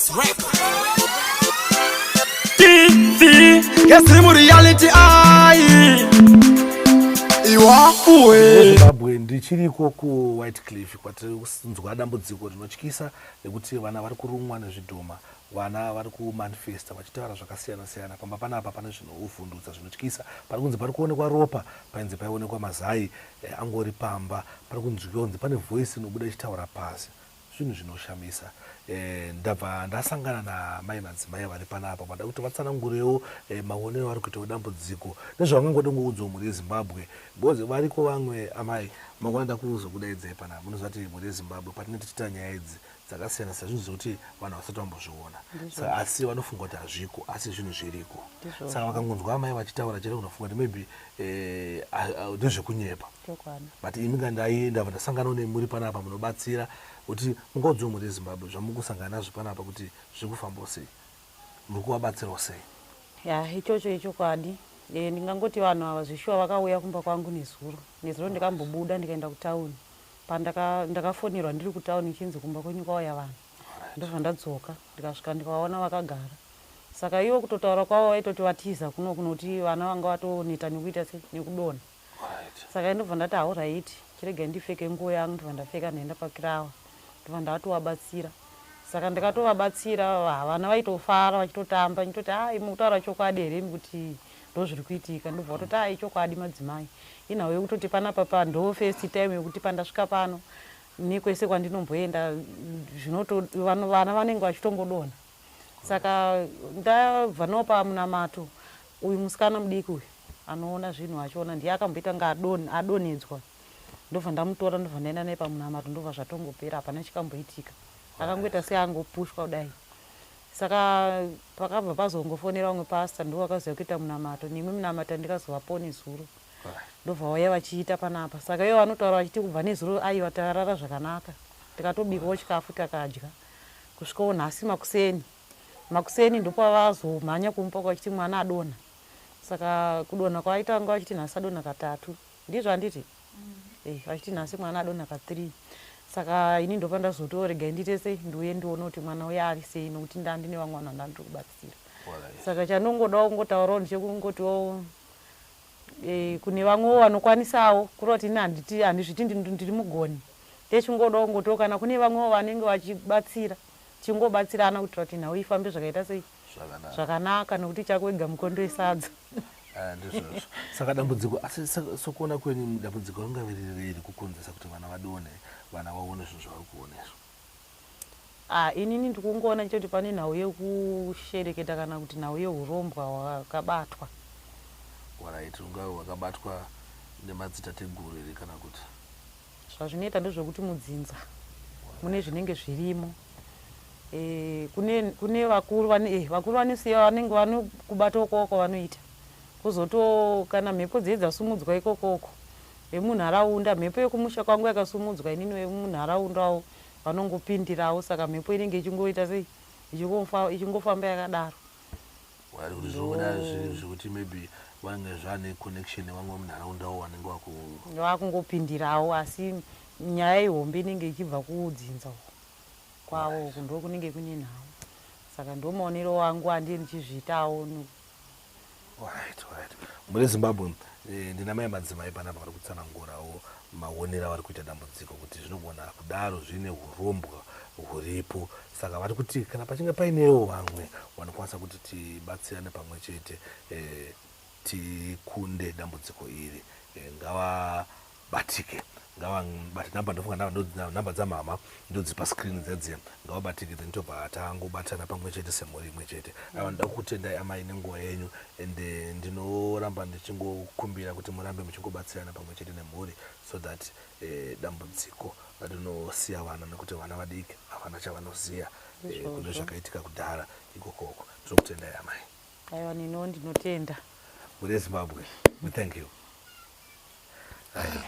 Records. TV yesimu reality ai iwafuwe. Zimbabwe ndichiriko kuWhite Cliff kwatiri kunzwa dambudziko rinotyisa rekuti vana vari kurumwa nezvidhoma. Vana vari kumanifesta vachitaura zvakasiyana siyana pamba panapa pane zvinovhundutsa zvinotyisa. Pari kunzi pari kuonekwa ropa painzi paionekwa mazai eh, angori pamba pari kunzwika kunzi pane voice inobuda ichitaura pasi. Zvinhu zvinoshamisa. Eh, ndabva ndasangana namai madzimai vari panapa vada kuti vatsanangurewo eh, maonero avari kuitawo dambudziko nezvavangangoda kungoudzawo mhuri yeZimbabwe because variko vamwe amai mangwana ndakuzokudaidzai panapa munoziva kuti mhuri yeZimbabwe patinenge tichiita nyaya idzi dzakasiyana siyana zvinhu zvekuti vanhu vasati vambozviona saka asi vanofunga kuti hazviko asi zvinhu zviriko saka vakangonzwa amai vachitaura chete unofunga kuti maybe eh, ndezvekunyepa but imi ka ndabva ndasanganawo nemuri panapa munobatsira kuti mungaudzewo mhuri yeZimbabwe zvamukusangana nazvo panapa kuti zviri kufambawo sei muri kuvabatsirawo sei. Ya ichocho ichokwadi e, ndingangoti vanhu ava zveshuwa vakauya kumba kwangu nezuro nezuro ndikambobuda ndikaenda kutauni pandakafonerwa ndiri kutauni ichinzi kumba kwenyu kwauya vanhu ndobva ndadzoka ndikasvika ndikavaona vakagara saka ivo kutotaura kwavo vaitoti vatiza kuno kunoti vana vanga vatoneta nekuita se nekudonha saka ndobva ndati hauraiti chiregai ndipfeke nguo yangu ndobva ndapfeka ndaenda pakirawa ndobva ndatovabatsira saka ndikatovabatsira vana vaitofara vachitotamba nditoti a imi kutaura chokwadi here imi kuti ndozviri kuitika ndobva vatoti a ichokwadi madzimai inhau yekutoti panapa pa ndo first time yekuti pandasvika pano nekwese kwandinomboenda zvinoto vana vanenge vachitongodonha saka ndabva nopa munamato uyu musikana mudiki uyu anoona zvinhu achiona ndiye akamboita nga adonhedzwa ndobva ndamutora ndobva ndaenda naye pamunamato ndobva zvatongopera hapana chikamboitika akangoita seangopushwa kudai saka pakabva pazongofonera vamwe pasta ndo vakaziva kuita munamato nemwi munamato ndikazovapo nezuro ndobva vauya vachiita panapa saka ivo vanotaura vachiti kubva nezuro aiwa tarara zvakanaka tikatobikawo chikafu takadya kusvikawo nhasi makuseni makuseni ndopavazomhanya kumupa kwachiti mwana adonha saka kudonha kwaita vanga vachiti nhasi adonha katatu ndizvo handiti mm. eh, vachiti nhasi mwana adonha ka3 saka ini ndopandazotiwo regai ndiite sei ndiuye ndione kuti mwana uya ari sei nokuti ndandine vamwe vanhu vandandiri kubatsira saka chandongodawo kungotaurawo ndchekungotiwo e, kune vamwewo vanokwanisawo kureva kuti ini handiti handizviti ndiri mugoni ndechingodawo kungotiwo kana kune vamwewo vanenge vachibatsira chingobatsirana kuitira kuti nhau ifambe zvakaita sei zvakanaka nokuti chako wega mukondo wesadza. Ah, ndizvozvo saka dambudziko asi sokuona kwenyu dambudziko ringave riri rei rikukonzesa kuti vana vadonhe vana vaone zvinhu zvavari kuona izvo? Ah, inini ndikungoona chete pane nhau yekushereketa kana kuti nhau yehurombwa hwakabatwa. Horaiti ungave hwakabatwa nemadzitateguru here kana kuti? Zvazvinoita ndezvekuti mudzinza mune zvinenge zvirimo e, kune, kune vakuru vane eh, vakuru vanosiya vanenge vanokubata ukoko vanoita kuzoto kana mhepo dziye dzasumudzwa ikokoko vemunharaunda mhepo yekumusha kwangu yakasumudzwa inini vemunharaundawo vanongopindirawo saka mhepo inenge ichingoita sei ichingofamba yakadaro. Vari kuti zvinobuda zviri zvekuti maybe vanenge zvane connection nevamwe vemunharaundawo vanenge vaku vakungopindirawo asi nyaya ihombe inenge ichibva kudzinza uko kwavo uku ndo kunenge kune nhau saka ndomaonero wangu andiye ndichizviitawo. Alright, alright. Mune Zimbabwe eh, ndina mai madzimai panapa vari kutsanangurawo maonero avari kuita dambudziko kuti zvinogona kudaro zvine hurombwa huripo saka vari kuti kana pachinge painewo vamwe vanokwanisa kuti tibatsirane pamwe chete eh, tikunde dambudziko iri eh, ngavabatike ngavabate namba ndofunga namba dzamama ndodzipa screen dzedziya ngavabatike then tobva tangobatana pamwe chete semhuri imwe chete aiwa ndoda kukutendai amai nenguva yenyu and eh, ndinoramba ndichingokumbira kuti murambe muchingobatsirana pamwe chete nemhuri so that eh, dambudziko rinosiya vana nekuti vana vadiki havana chavanoziva eh, kune zvakaitika kudhara ikokoko tinokutendai amai. Aiwa neniwo ndinotenda. Mhuri yeZimbabwe we thank you. Right.